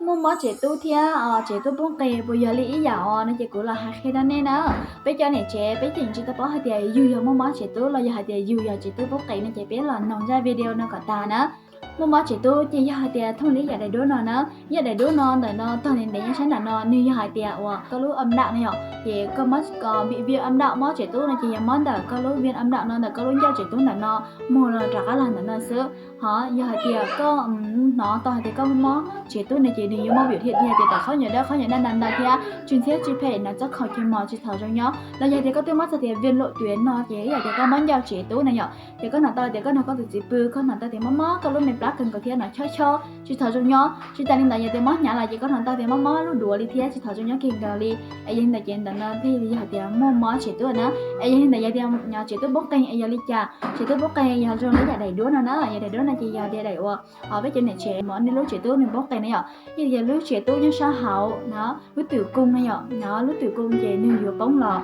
Muaj mob tsev tub thiab tsev tub poob qe puas yog li ib yam os no ces kuv los hais qhia rau nej na. Peb cov niam tsev peb tseem tsis tau paub hais tias yus yog muaj mob tsev tub los yog hais tias yus yog tsev tub poob qe no ces peb los noog zaj video no kom tag na. Muaj mob tsev tub ces yog hais tias thooj li yam daim duab no na. Yam daim duab no ntawm no tog ntev ntev nyob sab nram no nws yog hais tias uas koj lub âm đạo no yom, ces koj mob bị viêm âm đạo, mob tsev tub no ces yog mob ntawm koj lub viêm âm đạo no, ntawm koj lub ncauj tsev tub ntawm no mus los rov qab los ntawm no xwb. Ho yog hais tias koj hnov tau hais tias koj mob tsev tub no ces nws yuav muaj biểu hiện tias khaub ncaws dawb, khaub ncaws dawb ntau ntau thiab tsw ntxhiab tsw phem ntawm txoj khaum ceg mos tsis txhaum zoo nyob. Los yog tias koj twb mob txog tias viêm nội tuyến no ces yog tias koj mob ncauj tsev tub na yom, ces koj hnov tau tias koj hnov koj tus txiv pw, koj hnov tau tias mob mob koj lub me plab kawg nkaus thiab hnov chob chob tsis txhaum zoo nyob. Tsis tas li ntawd yog tias mob hnyav los ces koj hnov tau tias mob mob lub duav li thiab tsis txhaum zoo nyob kawg nkaus li. Es yog li ntawd ces ntawm no thiaj li yog tias muaj mob tsev tub na. Es yog li ntawd yog tias tsev tub poob qe es yog li cas? Tsev tub poob qe yog zoo li yam daim duab no na, yam daim duab no ces yog tias daim uas peb cov niam tsev muab nej lub tsev tub nws poob qe na yom. Yog tias lub tsev tub nyob sab hauv no, lub tử cung no yom, no lub tử cung ces nws yuav poob los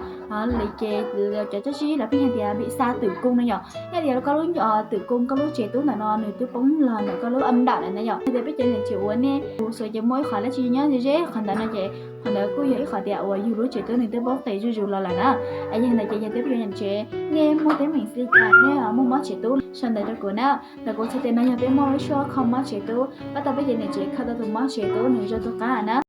li ces cov tsob sib los pheej hais tias bị sa tử cung no yom. Yog tias koj lub tử cung, koj lub tsev tub ntawm no nws twb poob los ntawm koj lub âm đạo lawm na yom. Yog tias peb cov niam tsev uas nej tus xua ces muaj ib qho dab tsi nyob ze ze qhov ntawd no ces qhov ntawd kuj yog ib qho tias uas yus lub tsev tub nws twb poob qe zuj zus los lawm na. Es yog li ntawd ces yog tias peb cov niam tsev nej muaj teeb meem xws li cas nej muaj mob tsev tub sau ntawv rau kuv na. Ntawm kuv txhais tes no yog peb muaj lub suab kho mob tsev tub, pab tau peb cov niam tsev kho tau tus mob tsev tub nws zoo tu qab na.